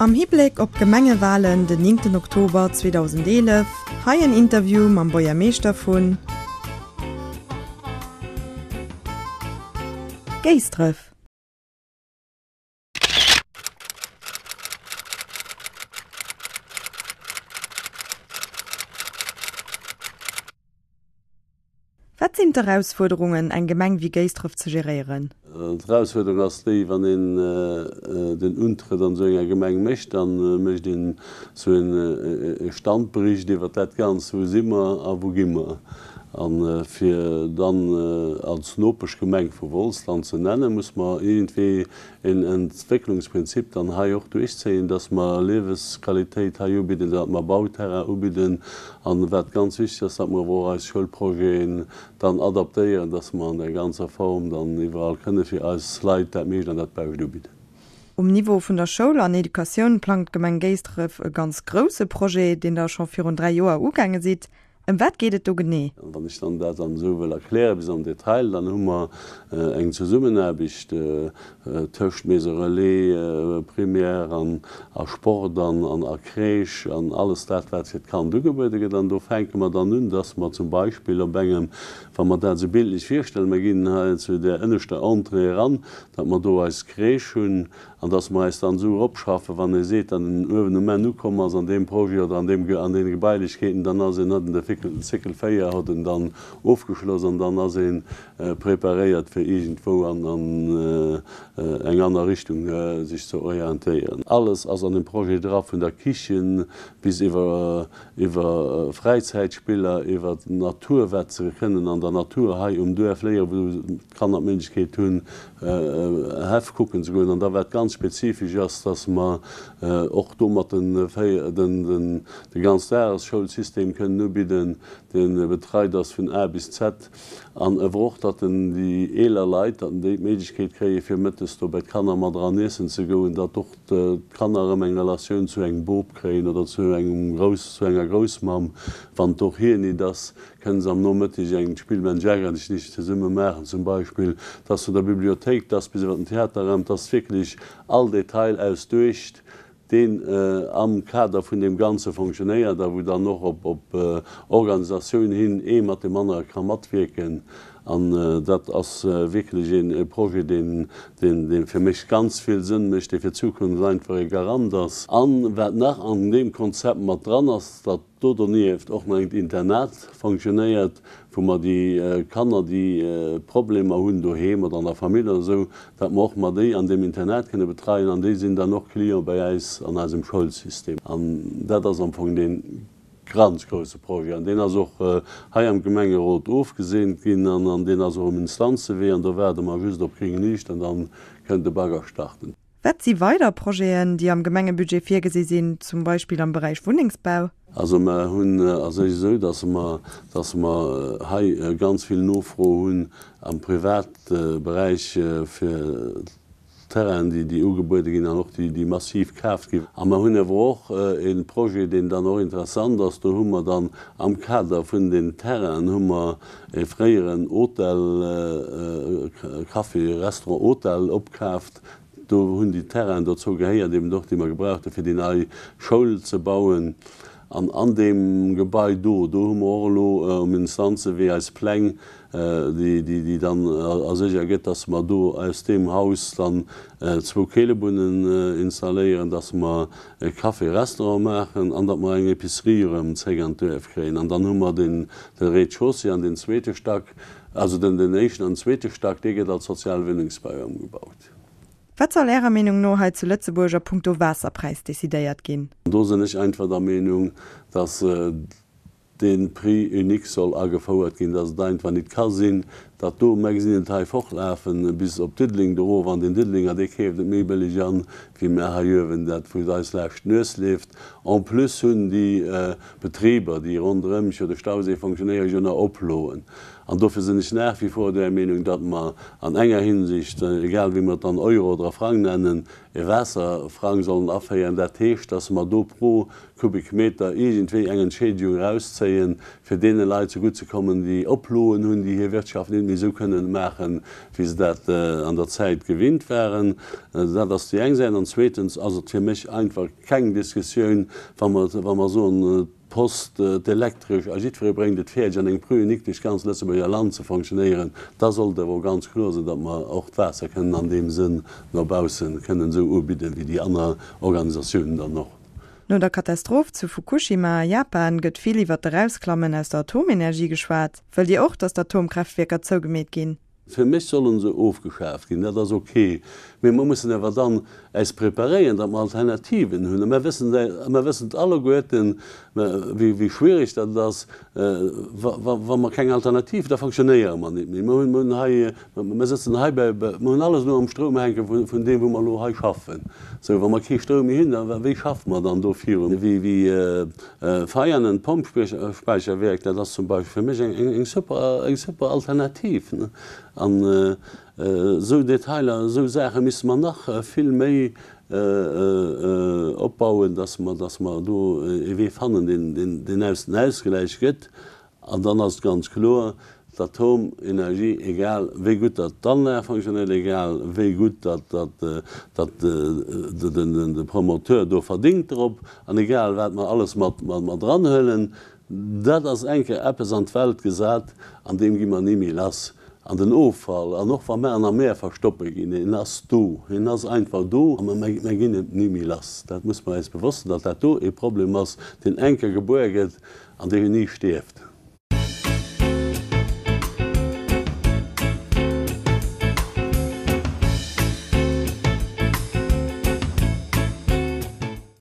Am Hibléck op d'Gemengewalen den 9 Oktober 2011, hei en Interview mam Buergermeeschter vun Géisdref. Wat sinn d'Erausfuerderungen, eng Gemeng wéi Géisdref ze geréieren? D'Erausfuerderung ass déi, wann een den Untrëtt an esou enger Gemeng mécht, da mécht een esou e Standbericht iwwer dat Ganzt, wou si mer a wou gi mer. A fir dann als Nopeschgemeng vu Wolz dann ze nennen, muss mer iergendwéi een Entwécklungsprinzip dann hei och duerchzéien, dass mer Liewesqualitéit hei ubidden, datt mer Bauterrain ubidden an, wat ganz wichteg ass, datt mer awer och eis Schoulprojeten dann adaptéieren, dass mer an der ganzer Form dann iwwerall kënne fir eis Leit dat meescht an dat Bescht ubidden. Um Niveau vun der Schoul an Educatioun plangt d'Gemeng Géisdref e ganz grousse Projet, deen Der scho virun 3 Joer ugaange sidd. Ëm wat geet et do genee? Wann ech dann dat dann esou wëll erklären, bis am Detail, dann hu mer eng Zesummenaarbecht tëscht Maison Relais, Primaire an a Sport an an a Crèche an alles dat, wat fir d'Kand ugebuede gëtt. An do fänke mer dann un, dass mer zum Beispill op engem, wa mer dat esou bildlech virstellen, mer ginn hei zu där ënneschter Entrée eran, datt mer do eis Crèche hunn, An dass mer eis dann esou eropschaffen, wann ee seet, dann en uewen um Enn ukomm ass an deem Projet oder an deem, an deene Gebailechkeeten, dann ass een, huet en de Cycle 4 huet en dann ofgeschloss an dann ass ee preparéiert fir iergendwou an an eng aner Richtung sech ze orientéieren. Alles ass an dem Projet dra, vun der Kichen bis iwwer iwwer Fräizäitspiller, iwwer d'Natur, wat se kënnen an der Natur hei um Duerf léieren, wou d'Kanner d'Méiglechkeet hunn, Häff kucken ze goen. An da wat ganz spezifesch ass, dass mer och domat den de Ganzdagesschoulsystem kënnen ubidden, dee betreit ass vun A bis Z. An ewer och, datt den déi eeler Leit, datt déi d'Méiglechkeet kréien, fir mëttes do bei d'Kanner mat eran iessen ze goen, datt och d'Kanner erëm eng Relatioun zu engem Bop kréien oder zu engem Grouss, zu enger Groussmamm, wann et och hir nit ass, kënnen se am Nomëtteg eng Spill Mensch ärger dich nicht zesumme maachen zum Beispill, dass vun der Bibliothéik, dass bis iwwer den Theaterraum, dass wierklech all Detail ausduecht, deen am Kader vun deem Ganze fonctionnéiert a wou dann och op Organisatioun hin ee mat deem anere ka matwierken. An dat ass wierklech ee Projet, deen, deen fir mech ganz vill Sënn mécht, dee fir d'Zukunft einfach ee Garant ass. An wat nach an deem Konzept mat dran ass, datt do donieft och nach engt Internat fonctionnéiert, wou mer déi Kanner, déi Problemer hunn doheem oder an der Famill oder esou, datt mer och mer déi an deem Internat kënne betreien an déi sinn dann och Client bei äis an eisem Schoulsystem. An dat ass am Fong dee ganz grouse Projet an deen ass och hei am Gemengerot ofgeseent ginn an deen ass och um Instanzewee an do waarde mer just op gréng Liicht an da kënnt de Bagger starten. Wat si weider Projeten, déi am Gemengebudget virgesi sinn, zum Beispill am Beräich Wunnengsbau? Also mer hunn a sech esou, dass mer, dass mer hei ganz vill Nofro hunn am Privatberäich fir Terrainen, déi, déi ugebuede ginn an och déi, déi massiv kaaft ginn. A mer hunn awer och e Projet, deen dann och interessant ass. Do hu mer dann am Kader vun den Terrainen hu mer e fréieren Hotel, Café, Restaurant, Hotel opkaaft, Do hunn déi Terrainen dozou gehéiert, eben och déi mer gebraucht hu fir déi nei Schoul ze bauen. An an deem Gebai do, do hu mer och elo um Instanzewee eis Pläng, déi déi dann a sech ergëtt, dass mer do aus deem Haus dann zwou Keelebunnen installéieren, dass mer e Café-Restaurant maachen an datt mer eng Épicerie erëm zréck an d'Duerf kréien. An dann hu mer den de Rez-de-chaussée an den zweete Stack, also den den éischten an den zweete Stack, dee gëtt als soziale Wunnengsbau ëmgebaut. Wat soll Ärer Meenung no hei zu Lëtzebuerg a punkto Waasserpräis decidéiert ginn? Do sinn ech einfach der Meenung, dass dee Prix unique soll agefouert ginn, dass et einfach nit ka sinn, datt do, mer gesinn et hei fortlafen bis op Diddeleng erof, an deen Diddelenger, dee keeft et méi bëlleg an, wéi mer hei uewen dat, wou et eis laascht d'Nues leeft. En plus hunn déi Betriber, déi ronderëm jo de Stauséi fonctionnéieren, jo nach Oploen. An dofir sinn ech nach wie vor där Meenung, datt mer an enger Hinsicht, egal wéi mer et dann Euro oder Frang nennen, e Waasserfrang sollen aféieren. Dat heescht, datt mer do pro Kubikmeter iergendwéi eng Entschädigung erauszéien, fir deene Leit zegutt ze kommen, déi Oploen hunn, déi hir Wirtschaft net. nit méi esou kënnen maachen, wéi se dat an der Zäit gewinnt waren. Dat ass déi eng Säit. An zweetens ass et fir mech einfach keng Diskussioun, wa mer, wa mer soen, d'Post, d'Elektresch a jiddweree bréngt et fäerdeg, an engem Prix unique duerch d'ganz Lëtzebuerger Land ze fonctionnéieren, da sollt awer och ganz kloer sinn, datt mer och d'Waasser kënnen an deem Sënn no bausse kënnen esou ubidden, wéi déi aner Organisatiounen dann och. No der Katastroph zu Fukushima a Japan gëtt vill iwwer d'Erausklammen aus der Atomenergie geschwat. Wëllt Dir och, datt d'Atomkraaftwierker zougemeet ginn? Fir mech sollen se ofgeschaaft ginn, dat ass ok, mee mer mussen awer dann äis preparéieren, datt mer Alternativen hunn. A mer wëssen, a mer wëssen et alleguerten, wéi schwierig dat ass, wa, wa mer keng Alternativ, da fonctionnéiere mer net méi. Mer hunn, mer hunn hei, mer sëtzen hei bei, mer hunn alles elo am Stroum hänke vun, vun deem, wou mer elo hei schaffen. Sou, wa mer kee Stroum méi hunn, da wéi schaffe mer dann do virun? Wéi, wéi Veianen, Pompspäicherwerk, dat ass zum Beispill fir mech eng super, eng super Alternativ. An esou Detailer, esou Saache misste mer nach vill méi opbauen, dass mer, dass mer do ee Wee fannen, deen, deen eis den Ausgläich gëtt. An dann ass et ganz kloer, d'Atomenergie, egal wéi gutt datt d'Anlag fonctionnéiert, egal wéi gutt datt datt de Promoteur do verdingt drop an egal wat mer alles mat dranhuelen, dat ass eng Kéier eppes an d'Welt gesat, an deem gi mer ni méi lass. An den Offall, an och wa mer en am Meer verstoppe ginn, en ass do, en ass einfach do a mer ginn et ni méi lass. Dat muss mer eis bewosst sinn, datt dat do ee Problem ass, deen eng Kéier gebuer gëtt an dee ni stierft.